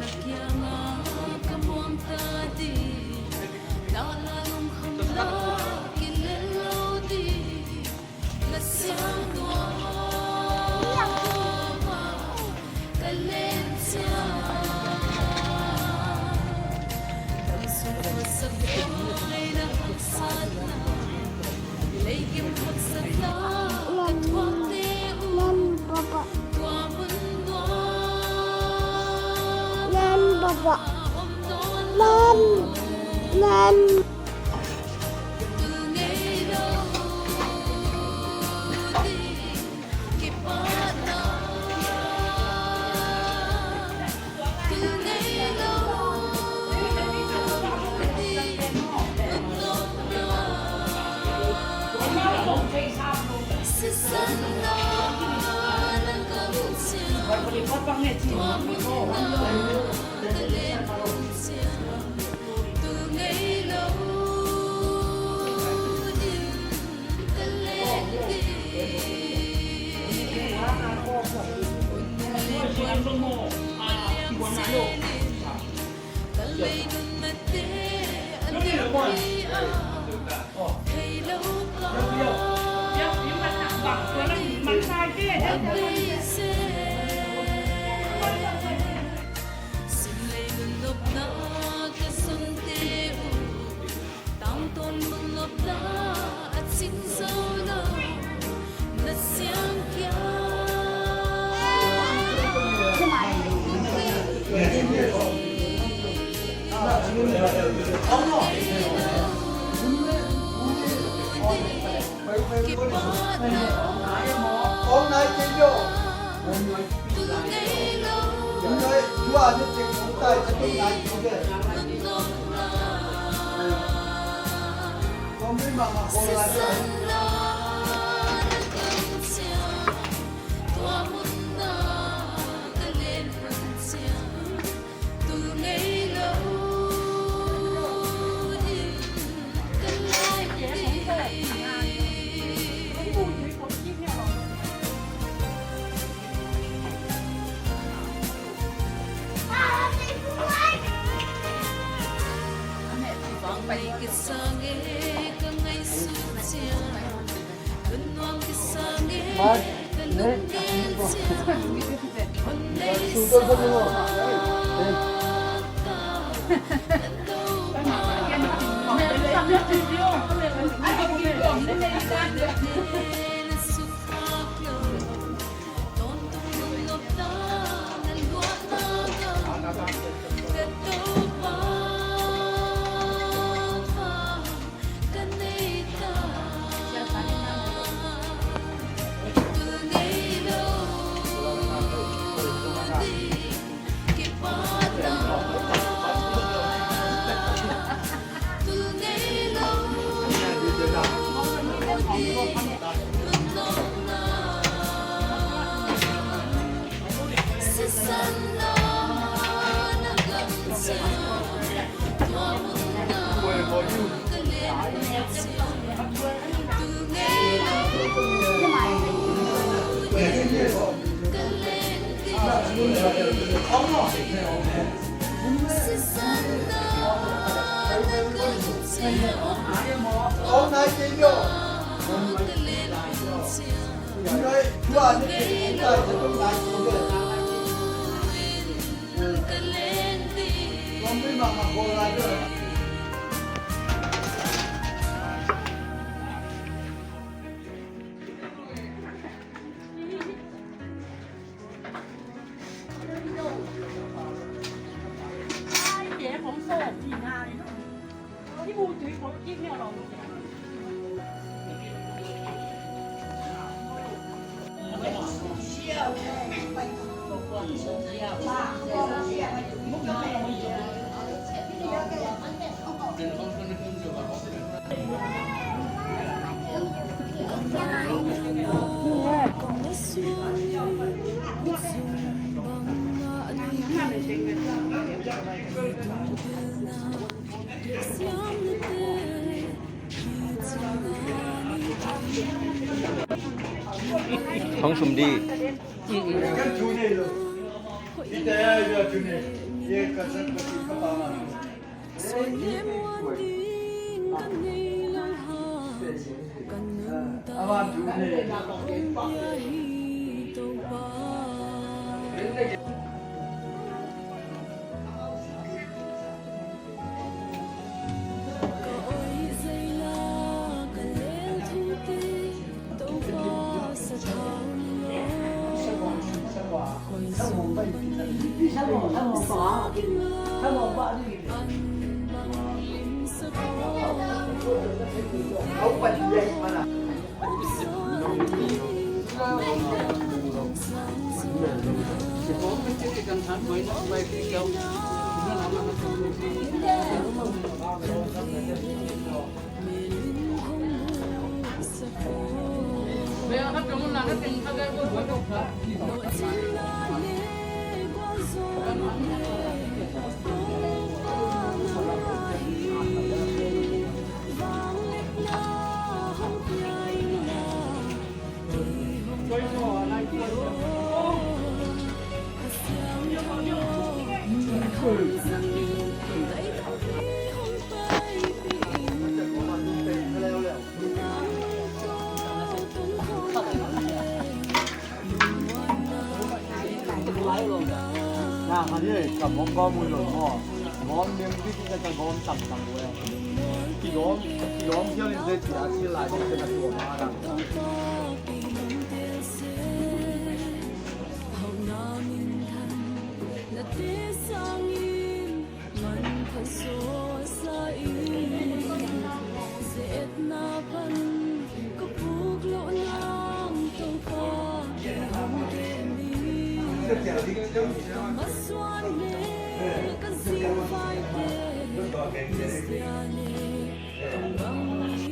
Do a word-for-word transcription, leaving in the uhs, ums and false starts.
Kiangah ka muang ta ding, na lungkham la kilel lo ding, na siang nuam a ka len ciang. Ka sung khuasak huai na haksatna, leikim haksatna ka thuakte uh. Tua mun nuam Len, Papa. Len. Len. Hong sum di. Sawm le muan ding ka nei lo hang, ka nuntakna hong pia hi Topa. Ka oi zei la ka lel thute, Topa sathau ni lo. Koi sung sa kin la, an bang lim sa ko. Na, kha ni, ka mong gawm uh lo maw? Gawm nem dik ka, ka gawm tam tam uh. Ki gawm, ki gawm kial in ze cia si lai, ka tua ma da. Hauhna min than na te sangin man pha suasa in, ze-etna pan ka puk loh nang Topa kei hong kem in. Ka masuan le ka zingvaite, Khristian le ka bang